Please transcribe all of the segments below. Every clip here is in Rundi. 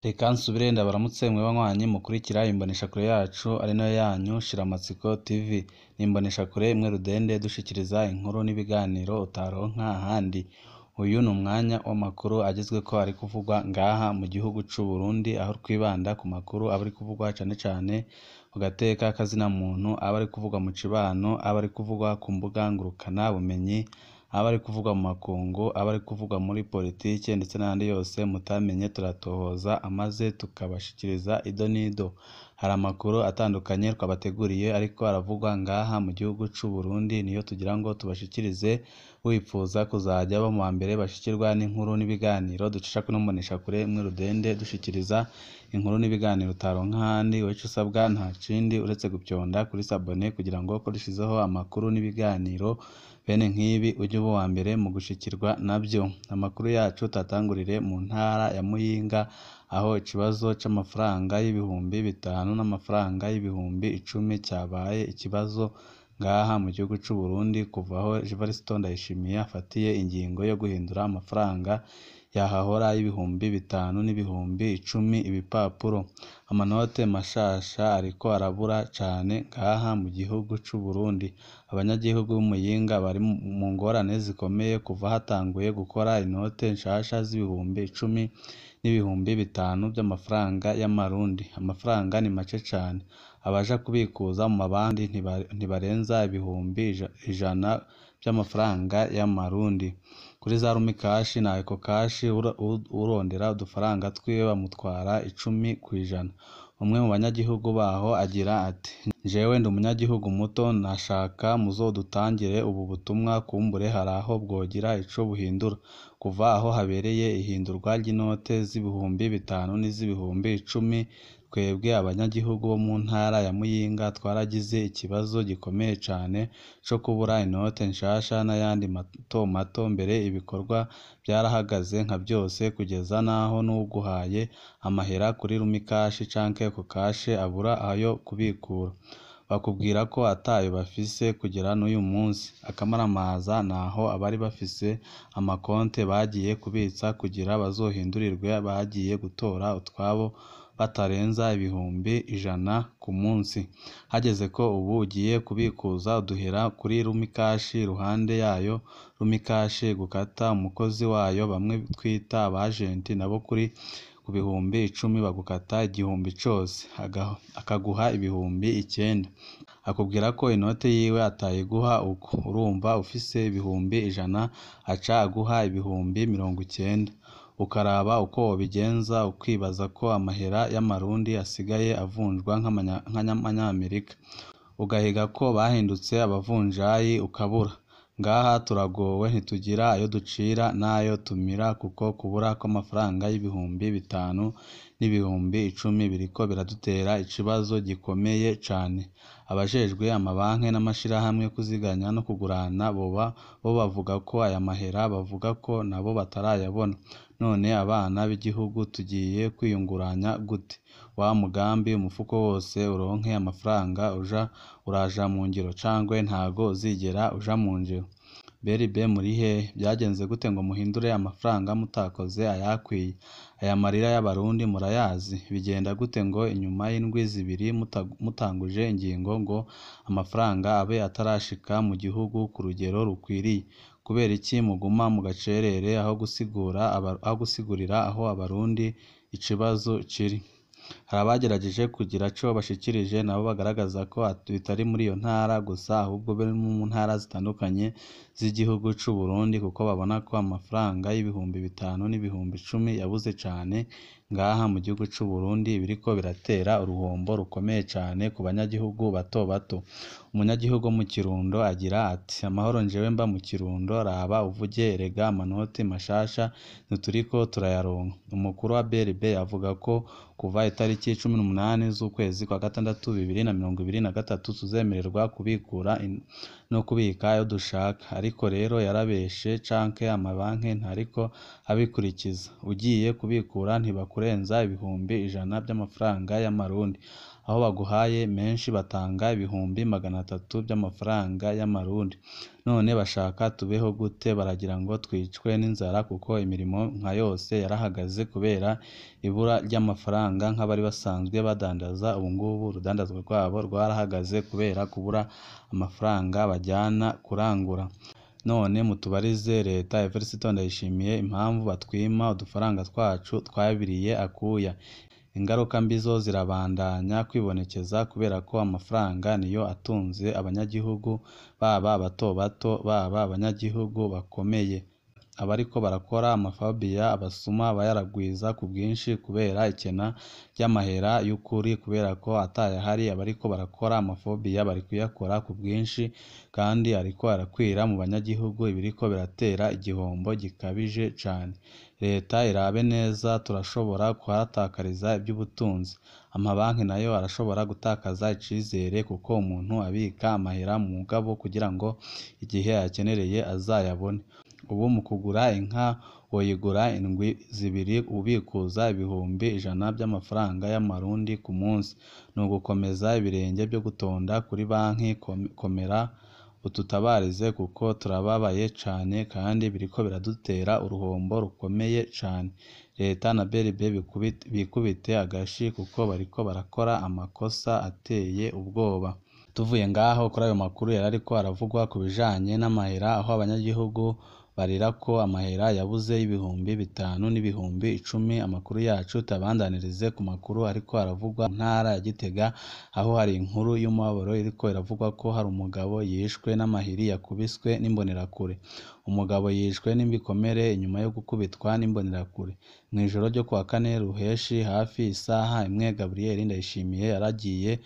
Reka nsubire ndabaramutse mwe banywanyi mukurikira imboneshakure yacu ari nayo yanyu Shiramatsiko TV. Ni imboneshakure imwe rudende dushikiriza inkuru n'ibiganiro utaronka ahandi. Uyu ni umwanya w'amakuru agezweko ari kuvugwa ngaha mu gihugu c'u Burundi, aho twibanda ku makuru aba ari kuvugwa cane cane ku gateka kazina muntu, aba ari kuvugwa mu cibano, aba ari kuvugwa ku mbuga ngurukana bumenyi, aba ari kuvugwa mu makungu, aba ari kuvugwa muri politike ndetse n'ayandi yose mutamenye turatohoza amaze tukabashikiriza ido n'ido. Hari amakuru atandukanye twabateguriye ariko aravugwa ngaha mu gihugu c'u Burundi, niyo tugira ngo tubashikirize, wipfuza kuzaja aba mu bambere bashikirwa n'inkuru n'ibiganiro ducisha kuri ino mboneshakure imwe rudende dushikiriza inkuru n'ibiganiro utaronka ahandi, wewe ico usabwa nta kindi uretse gupyonda kuri sabone kugira ngo ko dushizeho amakuru n'ibiganiro bene nk'ibi uje uba uwa mbere mu gushikirwa navyo. Amakuru yacu tuyatangurire mu ntara ya Muyinga, aho ikibazo c'amafaranga 5000 n'amafaranga 10,000 cabaye ikibazo ngaha mu gihugu c'u Burundi kuva aho Evariste Ndayishimiye afatiye ingingo yo guhindura amafaranga yahahora y'5000 n'10,000 ibipapuro. Amanote mashasha ariko arabura cane ngaha mu gihugu c'u Burundi. Abanyagihugu b'i Muyinga bari mu ngorane zikomeye kuva hatanguye gukora inote nshasha z'10,000 n'5000 vy'amafaranga y'amarundi. Amafaranga ni make cane. Abaja kubikuza mu mabanki ntibarenza 100,000 vy'amafaranga y'amarundi. Kuri za Rumikashi na Ecokashi urondera udufaranga twiwe bamutwara 10%. Umwe mu banyagihugu baho agira ati: "Jewe ndi umunyagihugu muto nashaka muzodutangire ubu butumwa kumbure haraho bwogira ico buhindura. Kuva aho habereye ihindurwa ry'inote z'5000 n'iz'ibihumbi icumi, twebwe abanyagihugu bo mu ntara ya Muyinga twaragize ikibazo gikomeye cane co kubura inote nshasha n'ayandi matomato, mbere ibikorwa vyarahagaze nka vyose kugeza naho n'uwuguhaye amahera kuri Rumikashi canke Ecokashi abura ayo kubikura. Bakubwira ko atayo bafise kugera n'uyu munsi. Akamaramaza naho abari bafise amakonte bagiye kubitsa kugira bazohindurirwe bagiye gutora utwabo batarenza 100,000 ku munsi. Hageze ko ubu ugiye kubikuza uduhera kuri Rumikashi, iruhande yayo Rumikashi igukata umukozi wayo bamwe twita aba agent nabo kuri ku 10,000 bagukata 1,000 cose, akaguha 9,000. Akubwira ko inote yiwe atayiguha uko, urumva ufise 100,000 aca aguha 90,000. Ukaraba uko wobigenza ukibaza ko amahera y'amarundi asigaye avunjwa nk'amanyamerika. Ugahiga ko bahindutse abavunjayi ukabura. Ngaha turagowe ntitugira ayo ducira n'ayo tumira kuko kubura kw'amafaranga y'5000 n'10,000 biriko biradutera ikibazo gikomeye cane. Abajejwe amabanki n'amashirahamwe yo kuziganya no kugurana boba bo bavuga ko aya mahera bavuga ko nabo batarayabona. None abana b'igihugu tugiye kwiyunguranya gute? Wa mugambi umufuko wose uronke amafaranga uja uraja mu ngiro cangwe ntago uzigera uja mu ngiro? BRB muri hehe? Vyagenze gute ngo muhindure amafaranga mutakoze ayakwiye? Aya marira y'abarundi murayazi? Bigenda gute ngo inyuma y'indwi zibiri mutanguje ingingo ngo amafaranga abe atarashika mu gihugu ku rugero rukwiriye? Kubera iki muguma mu gacerere aho gusigurira aho abarundi ikibazo kiri? Hari abagerageje kugira ico bashikirije nabo bagaragaza ko bitari muri iyo ntara gusa ahubwo biri mu ntara zitandukanye z'igihugu c'u Burundi, kuko babona ko amafaranga y'5000 n'10,000 yabuze cane ngaha mu gihugu c'u Burundi, biriko biratera uruhombo rukomeye cane ku banyagihugu bato bato. Umunyagihugu wo mu Kirundo agira ati: "Amahoro jewe mba mu Kirundo, raba uvuge erega amanoti mashasha ntituriko turayaronka." Umukuru wa BRB avuga ko kuva itariki 18 z'ukwezi kwa gatandatu 2023 tuzemererwa kubikura no kubika ayo dushaka, ariko rero yarabeshe canke amabanki ntariko abikurikiza. Ugiye kubikura ntibakurenza 100,000 vy'amafaranga y'amarundi. Aho baguhaye menshi batanga 300,000 by'amafaranga y'amarundi. None bashaka tubeho gute? Baragira ngo twicwe n'inzara kuko imirimo nka yose yarahagaze kubera ibura ry'amafaranga. Nk'abari basanzwe badandaza ubu ngubu urudandazwa rwabo rwarahagaze kubera kubura amafaranga bajyana kurangura. None mutubarize leta Evariste Ndayishimiye impamvu batwima udufaranga twacu twabiriye akuya. Ingaruka mbi zo zirabandanya kwibonekeza kubera ko amafaranga niyo atunze abanyagihugu, baba abato bato, baba abanyagihugu bakomeye. Abariko barakora amafabiya, abasuma bayaragwiza ku bwinshi kubera ikena ry'amahera y'ukuri, kubera ko atayahari. Abariko barakora amafobiya bari kuyakora ku bwinshi kandi ariko arakwira mu banyagihugu, ibiriko biratera igihombo gikabije cane. Leta irabe neza, turashobora kuhatakariza ivy'ubutunzi. Amabanki nayo arashobora gutakaza icizere kuko umuntu abika amahera mugabo kugira ngo igihe ayakenereye azayabone. Ubu mu kugura inka woyigura indwi zibiri ubikuza 100,000 by'amafaranga y'amarundi ku munsi. Ni ugukomeza ibirenge vyo gutonda kuri banki. Komera ututabarize kuko turababaye cane kandi biriko biradutera uruhombo rukomeye cane. Leta na BRB bikubite agashi kuko bariko barakora amakosa ateye ubwoba. Tuvuye ngaho kuri ayo makuru yarariko aravugwa ku bijanye n'amahera, aho abanyagihugu barira ko amahera yabuze 5,000 n'ibihumbi 10. Amakuru yacu tuyabandanirize ku makuru ariko aravugwa mu ntara ya Gitega, aho hari inkuru y'umubabaro iriko iravugwa ko hari umugabo yishwe n'amahiri yakubiswe n'imbonerakure. Umugabo yishwe n'ibikomere inyuma yo gukubitwa n'imbonerakure. Mw'ijoro ryo kuwa kane Ruheshi hafi isaha imwe, Gabriel Ndayishimiye yaragiye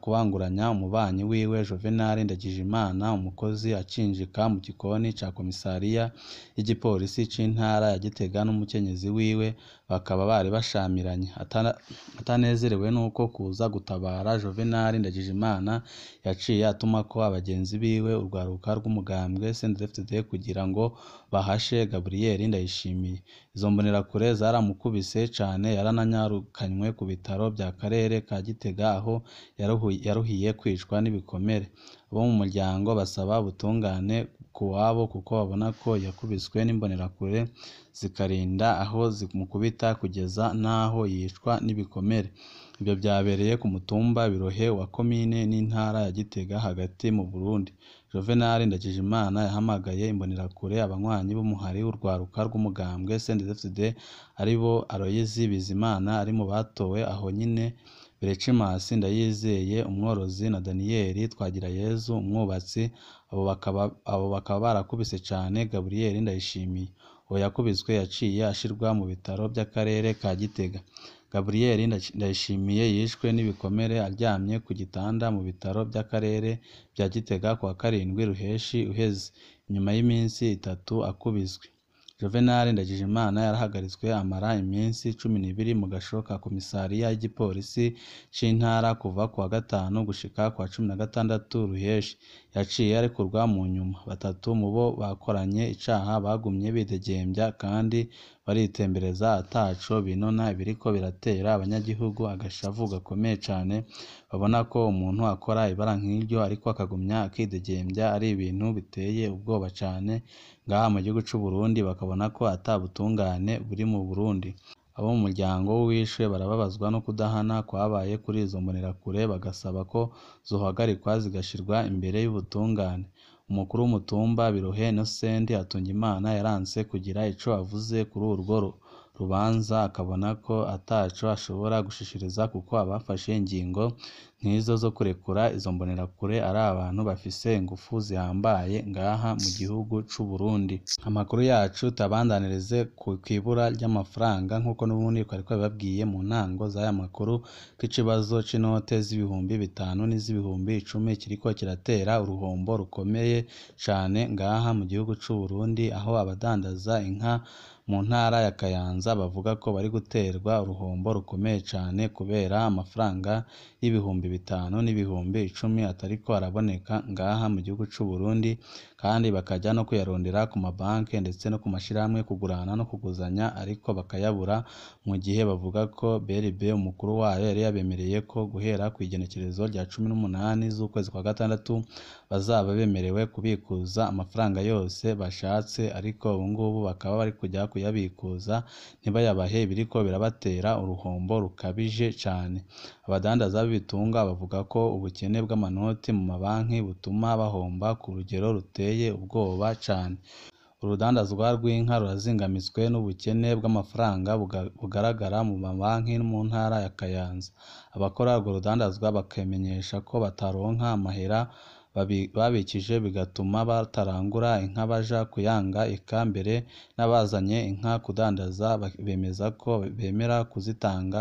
kubanguranya umubanyi wiwe Juvenal Ndagijimana, umukozi acinjika mu gikoni ca komisariya y'igipolisi c'intara ya Gitega n'umukenyezi wiwe, bakaba bari bashamiranye. Atanezerewe n'uko kuza gutabara Juvenal Ndagijimana, yaciye atumako abagenzi biwe urwaruka rw'umugambwe CNDD-FDD kugira ngo bahashe Gabriel Ndayishimiye. Izo mbonerakure zaramukubise cane, yarananyarukanywe ku bitaro vya karere ka Gitega aho yaruhiye kwicwa n'ibikomere. Abo mu muryango basaba ubutungane kuwabo kuko babona ko yakubiswe n'imbonerakure zikarinda aho zimukubita kugeza n'aho yicwa n'ibikomere. Ivyo vyabereye ku mutumba Birohe wa komine n'intara ya Gitega hagati mu Burundi. Juvenal Ndagijimana yahamagaye imbonerakure abanywanyi b'umuhari w'urwaruka rw'umugambwe CNDD-FDD aribo Aloyizi Bizimana ari mu batowe aho nyene, Berecimas Ndayizeye umworozi na Daniel Twagirayezu umwubatsi. Abo bakaba barakubise cane Gabriel Ndayishimiye. Uwo yakubiswe yaciye ashirwa mu bitaro vy'akarere ka Gitega. Gabriel Ndayishimiye yishwe n'ibikomere aryamye ku gitanda mu bitaro vy'akarere vya Gitega kuwa karindwi Ruheshi uheze, inyuma y'iminsi itatu akubiswe. Juvenal Ndagijimana yarahagaritswe amara iminsi 12 mu gasho ka komisariya y'igipolisi c'intara kuva kuwa gatanu gushika kuwa 16 Ruheshi. Yaciye arekurwa mu nyuma. Batatu mu bo bakoranye icaha bagumye bidegembya kandi baritembereza ataco binona, ibiriko biratera abanyagihugu agashavu gakomeye cane. Babona ko umuntu akora ibara nk'iryo ariko akagumya akidegembya ari ibintu biteye ubwoba cane ngaha mu gihugu c'u Burundi, bakabona ko ata butungane buri mu Burundi. Abo mu muryango w'uwishwe barababazwa no kudahana kwabaye kuri izo mbonerakure, bagasaba ko zohagarikwa zigashirwa imbere y'ubutungane. Umukuru w'umutumba Birohe Innocent Hatungimana yaranse kugira ico avuze kuri urwo rubanza, akabona ko ataco ashobora gushishiriza kuko abafashe ingingo nk'izo zo kurekura izo mbonerakure ari abantu bafise ingufu zihambaye ngaha mu gihugu c'u Burundi. Amakuru yacu tuyabandanirize kw'ibura ry'amafaranga nk'uko n'ubundi twari twabibabwiye mu ntango z'aya makuru ko ikibazo c'inote z'5,000 n'iz'ibihumbi 10 kiriko kiratera uruhombo rukomeye cane ngaha mu gihugu c'u Burundi, aho abadandaza inka mu ntara ya Kayanza bavuga ko bari guterwa uruhombo rukomeye cane kubera amafaranga y'ibihumbi 5,000 n'ibihumbi 10 atariko araboneka ngaha mu gihugu c'u Burundi, kandi bakajya no kuyarondera ku mabanki ndetse no ku mashirahamwe kugurana no kuguzanya ariko bakayabura, mu gihe bavuga ko BRB umukuru wayo yari yabemereye ko guhera kw'igenekerezo rya 18 z'ukwezi kwa gatandatu bazaba bemerewe kubikuza amafaranga yose bashatse, ariko ubungubu bakaba bari kujya kuyabikuza ntibayabahe, biriko birabatera uruhombo rukabije cane. Abadandaza b'ibitunga bavuga ko ubukene bw'amanoti mu mabanki butuma bahomba ku rugero ruteye ubwoba cane. Urudandazwa rw'inka rurazingamitswe n'ubukene bw'amafaranga bugaragara mu mabanki no mu ntara ya Kayanza. Abakora urwo rudandazwa bakamenyesha ko bataronka amahera babikije, bigatuma batarangura inka baja kuyanga, eka mbere n'abazanye inka kudandaza bemeza ko bemera kuzitanga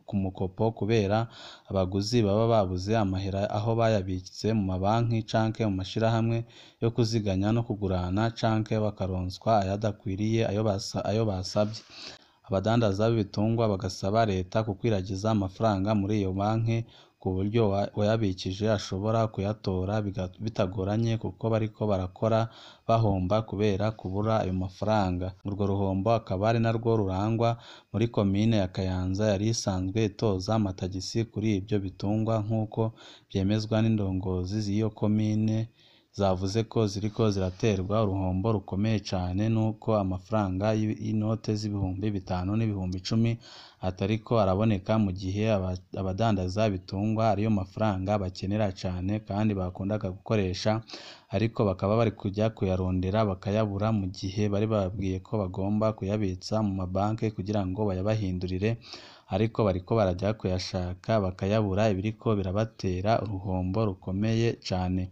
ku mukopo kubera abaguzi baba babuze amahera aho bayabitse mu mabanki canke mu mashirahamwe yo kuziganya no kugurana, canke bakaronswa ayadakwiriye ayo basavye. Abadandaza b'ibitungwa bagasaba leta kukwiragiza amafaranga muri iyo banki ku buryo uwayabikije ashobora kuyatora bitagoranye, kuko bariko barakora bahomba kubera kubura ayo mafaranga. Urwo ruhombo akaba ari narwo rurangwa muri komine ya Kayanza yari isanzwe itoza amatagisi kuri ivyo bitungwa, nk'uko vyemezwa n'indongozi z'iyo komine zavuze ko ziriko ziraterwa uruhombo rukomeye cane n'uko amafaranga y'inote z'ibihumbi 5 n'ibihumbi 10 atariko araboneka, mu gihe abadandaza ibitungwa ariyo mafaranga bakenera cane kandi bakundaga gukoresha, ariko bakaba bari kujya kuyarondera bakayabura, mu gihe bari bababwiye ko bagomba kuyabitsa mu mabanki kugira ngo bayabahindurire, ariko bariko barajya kuyashaka bakayabura, ibiriko birabatera uruhombo rukomeye cane.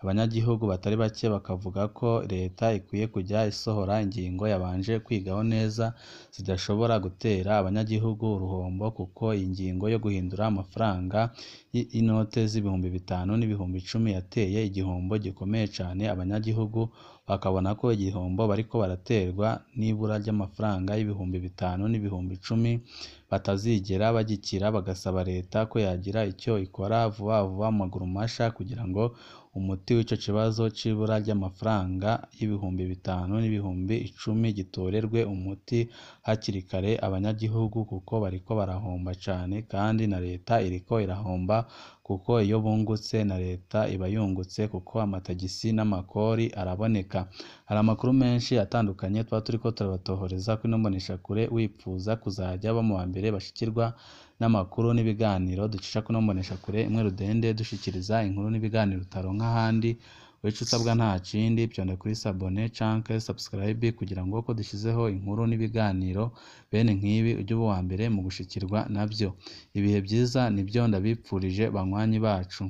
Abanyagihugu batari bake bakavuga ko leta ikwiye kujya isohora ingingo yabanje kwigaho neza zidashobora gutera abanyagihugu uruhombo, kuko iyi ngingo yo guhindura amafaranga y'inote z'ibihumbi 5 n'ibihumbi 10 yateye igihombo gikomeye cane abanyagihugu, bakabona ko igihombo bariko baraterwa n'ibura ry'amafaranga y'ibihumbi 5 n'ibihumbi 10 batazigera bagikira, bagasaba leta ko yagira icyo ikora vuba vuba mu maguru masha kugira ngo umuti w'ico kibazo c'ibura ry'amafaranga y'ibihumbi 5 n'ibihumbi 10 gitorerwe umuti hakiri kare abanyagihugu, kuko bariko barahomba cane kandi na leta iriko irahomba, kuko iyo bungutse na leta iba yungutse, kuko amatagisi n'amakori araboneka. Hari amakuru menshi atandukanye tuba turiko turabatohoreza kuri ino mboneshakure, wipfuza kuzajya uba mu bambere bashikirwa n'amakuru n'ibiganiro ducisha kuri ino mboneshakure imwe rudende, dushikiriza inkuru n'ibiganiro utaronka ahandi. Ico usabwa nta kindi, vyonda kuri sabone canke subscribe kugira ngo uko dushizeho inkuru n'ibiganiro bene nk'ibi ujye uba uwa mbere mu gushikirwa navyo. Ibihe vyiza nivyo ndabipfurije banywanyi bacu.